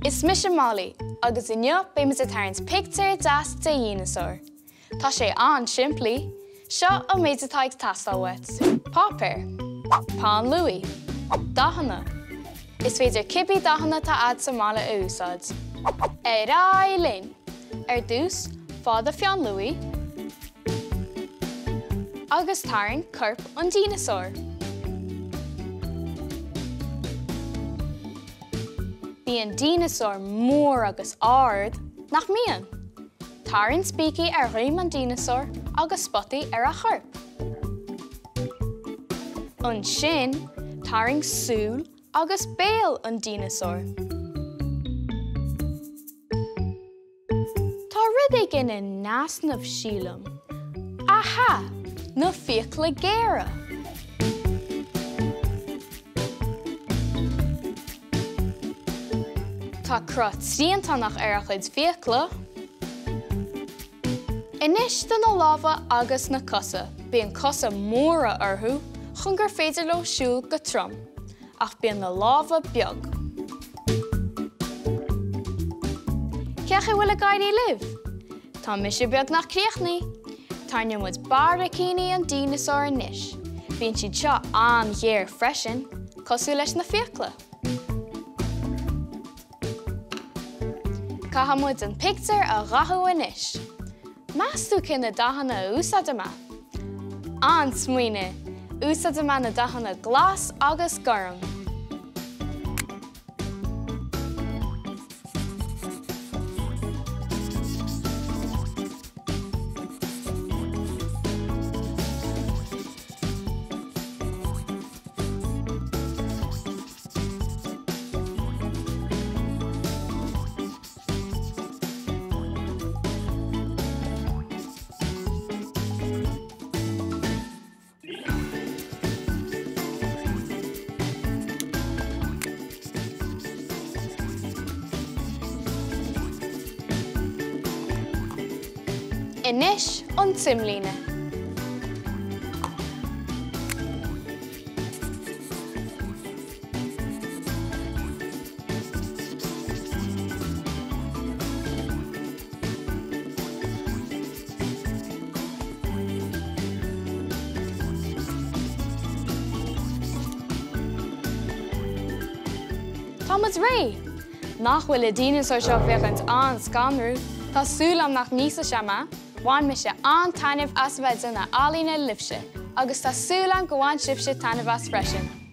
Is mise Molly agus inniu beidh muid ag tarraingt pictiúr deas de dhíneasár. Tá sé an-simplí. Seo an méid atá ag teastáil uait. Páipéar. Peann luaidhe. Dathanna. Is féidir cibé dathanna atá a'd sa mbaile a úsáid. Ar aghaidh linn! Ar dtús, faigh do pheann luaidhe agus tarraing corp an díneasáir. Bíonn díneasáir mór agus ard, nach mbíonn? Tarraing spící ar dhroim an díneasáir agus spotaí ar a chorp. Ansin, tarraing súil agus béal an díneasáir. Tá rud éigin in easnamh, sílim. Aha! Na fiacla géara! Tá cruth triantánach ar a chuid fiacla. Anois do na lámha agus na cosa. Bíonn cosa móra orthu chun gur féidir leo siúl go trom, ach bíonn na lámha beag. Cén chaoi a bhfuil ag éirí libh? Tá mise beagnach críochnaithe! Tarraingeoidh muid barraicíní an díneasáir anois. Bíonn siad seo an-ghéar freisin, cosúil leis na fiacla. Caithfidh muid an pictiúr a dhathú anois. Meas tú cé na dathanna a úsáidfidh mé? An-smaoineamh! Úsáidfidh mé na dathanna glas agus gorm. Anois an t-imlíne. Tá muid réidh! Nach bhfuil an díneasár seo ag féachaint an-scanrúil? Tá súil agam nach n-íosfaidh sé mé! Bhain mise an-taitneamh as a bheith ag déanamh ealaíne libhse, agus tá súil agam go bhain sibhse taitneamh as freisin!